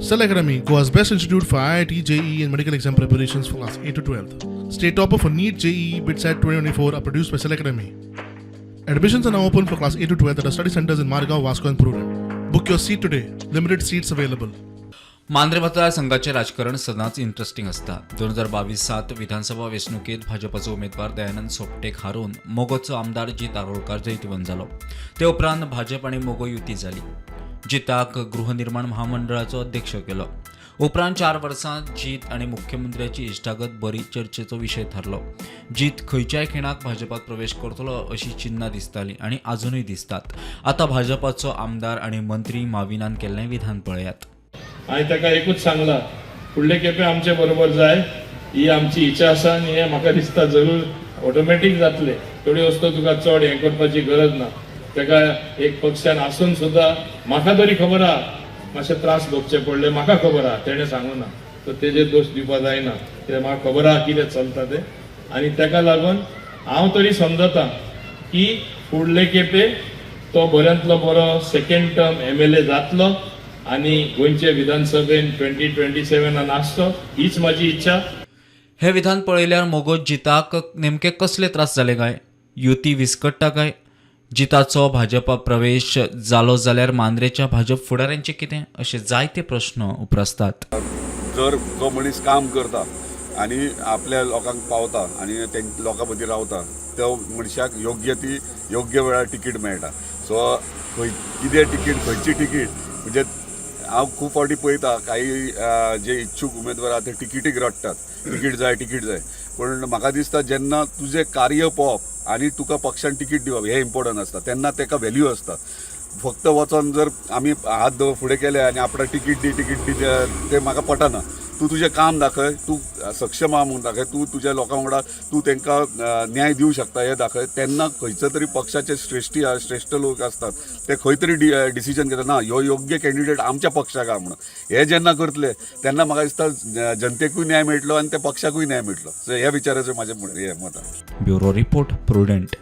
Cell Academy, Goa's best institute for IIT, JEE, and medical exam preparations for class 8 to 12. State topper for NEET, JEE, BITSAT 2024 are produced by Cell Academy. Admissions are now open for class 8 to 12 at our study centers in Margao, Vasco, and Prudent. Book your seat today. Limited seats available. Mandrem मतदारसंघाचे राजकारण सदांच interesting आसता. 2022 सात विधानसभा वेंचणुकेत भाजपाचो उमेदवार दयानंद सोपटेक हारोवन मोगोचो आमदार जीत आरोलकार जैतवंत जालो. ते उपरांत भाजप आनी मोगो युती जाली. जिताक गृहनिर्माण महामंडळाचो अध्यक्ष केलो. उपरांत 4 वर्सां जीत आनी मुख्यमंत्र्याची इश्टागत बरी चर्चेचो विशय थारलो. जीत खंयच्याय खिणाक भाजपात प्रवेश करतलो अशी चिन्हां दिसतालीं आनी आजुनूय दिसतात. आतां भाजपाचो आमदार आनी मंत्री माविनान केल्लें विधान पळयात. हांवें ताका एकूच सांगलां, फुडले खेपे आमचे बरोबर जाय ही आमची इच्छा आसा आनी हें म्हाका दिसता जरूर ऑटोमॅटीक जातलें. थोड्यो वस्तू तुका चड हें करपाची गरज ना. ताका एक पक्षान आसून सुद्दां म्हाका तरी खबर आहा, मातशे त्रास भोगचे पडले. म्हाका खबर आहा, तेणें सांगू ना, तर तेजेर दोश दिवपा जायना, कित्याक म्हाका खबर आहा कितें चलता तें. आनी ताका लागून हांव तरी समजता की फुडले खेपे तो बऱ्यांतलो बरो सेकंड टर्म एमएलए जातलो आनी गोंयचे विधानसभेन 2027नान आसचो, हीच म्हाजी इच्छा. हे विधान पळयल्यार मोगो जिताक नेमके कसले त्रास जाले काय? युती विस्कट्टा काय? जिताचो भाजपा प्रवेश जालो जाल्यार मांद्रेच्या भाजप फुडाऱ्यांचें कितें, अशे जायते प्रश्न उप्रासतात. जर जो मनीस काम करता आनी आपल्या लोकांक पावता आनी ते लोकां मदीं रावता, त्या मनशाक योग्य ती योग्य वेळार तिकीट मेळटा. सो खंय कितें तिकीट, खंयची तिकीट, म्हणजे हांव खूब फावटी पळयता, काही जे इच्छूक उमेदवार आहा ते तिकीटीक रडटात, तिकीट जाय, तिकीट जाय. पूण म्हाका दिसता, जेन्ना तुजें कार्य पळोवप आनी तुका पक्षान तिकीट दिवप हें इम्पोर्टंट आसता, तेन्ना तेका व्हॅल्यू आसता. फक्त वचोन जर आमी हात फुडें केले आनी आपणाक तिकीट दी, तिकीट दी, ते म्हाका पटना. तूं तुजें काम दाखय, तूं सक्षम आहा म्हणून दाखय, तूं तुज्या लोकां वांगडा तूं तांकां न्याय दिवं शकता हें दाखय. तेन्ना खंयचो तरी पक्षाचे श्रेश्ठी श्रेश्ठ लोक आसतात, ते खंय तरी डिसिजन घेता ना, ह्यो योग्य कॅन्डिडेट आमच्या पक्षाक आहा म्हणून. हे जेन्ना करतले तेन्ना म्हाका दिसता जनतेकूय न्याय मेळटलो आनी त्या पक्षाकूय न्याय मेळटलो. सो ह्या विचाराचें म्हाजें हें मत आहा. Bureau report, prudent.